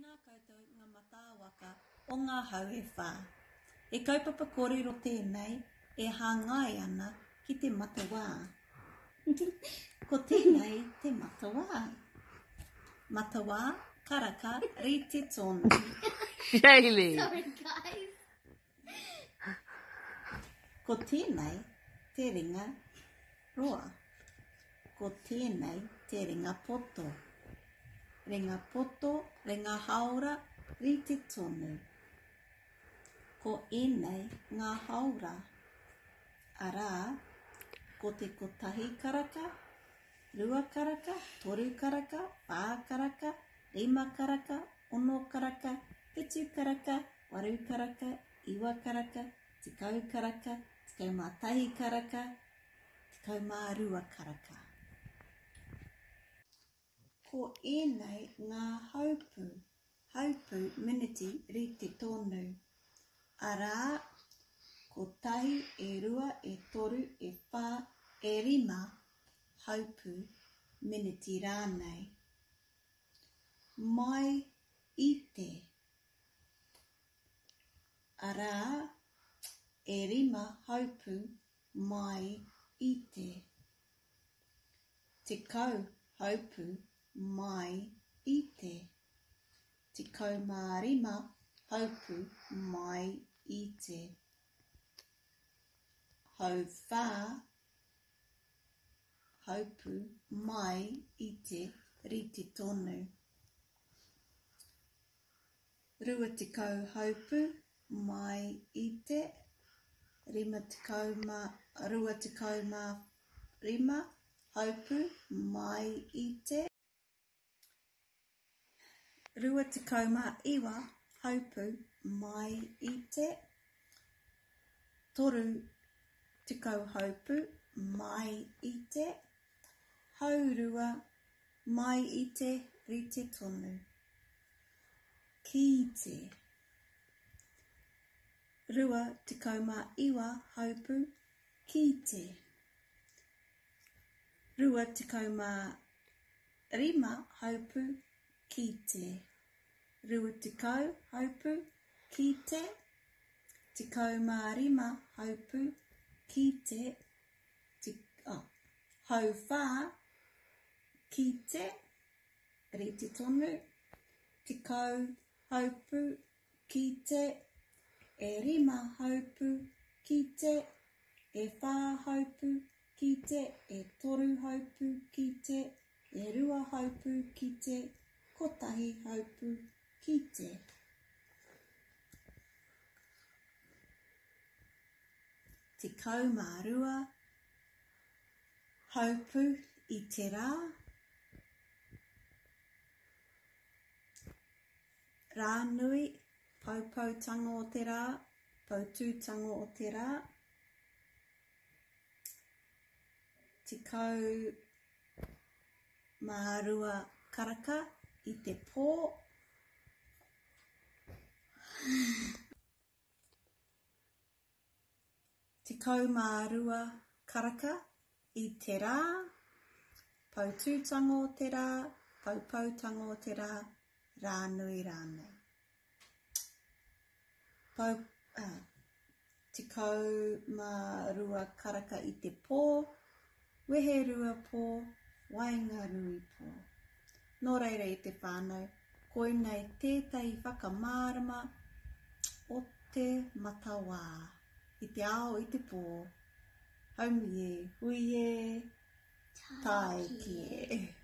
Tēnā koutou ngā matāwaka o ngā hau e whā. He kaupapa kōrero tēnei e hāngai ana ki te matawā. Ko tēnei te matawā. Matawā, karaka, rite tonu. Shaylee! Sorry guys. Ko tēnei te ringa roa. Ko tēnei te ringa poto. Ringa poto, ringa hāora, rite tonu. Ko ēnei ngā hāora. Arā, ko te kotahi karaka, rua karaka, toru karaka, whā karaka, rima karaka, ono karaka, whitu karaka, waru karaka, iwa karaka, 10 karaka, 11 karaka, 12 karaka. Ko ēnei ngā haupū, haupū miniti rite tonu. Arā, kotahi, e rua, e toru, e whā, e rima haupū miniti rānei. Mai i te. Arā, e rima haupū mai i te. 10 haupū mai i te. 15 haupū mai i te. Hauwhā haupū mai i te rite tonu. 20 haupū mai i te 50 25 haupū mai i te 29 haupū mai i te 30 haupū mai i te haurua mai i te rite tonu. Ki te. 29 haupū ki te. 25 haupū ki te. 20 haupū ki te. 15 haupū ki te. Oh, hauwhā ki te. Rite tonu. 10 haupū ki te, e rima haupū ki te, e whā haupū ki te, e toru haupū ki te, e rua haupū ki te, kotahi haupū ki te. 12 haupū i te rā. Rānui, poupoutanga o te rā, poutūtanga o te rā. 12 karaka i te pō. 12 karaka i te rā, poutūtanga o te rā, poupoutanga o te rā, rānui rānei. Pou, uh, 12 karaka i te pō, weherua pō, waenganui pō. Nō reira e te whānau, koinei tētahi whakamārama o te matawā i te ao i te pō. Haumi e, hui e, tāiki e.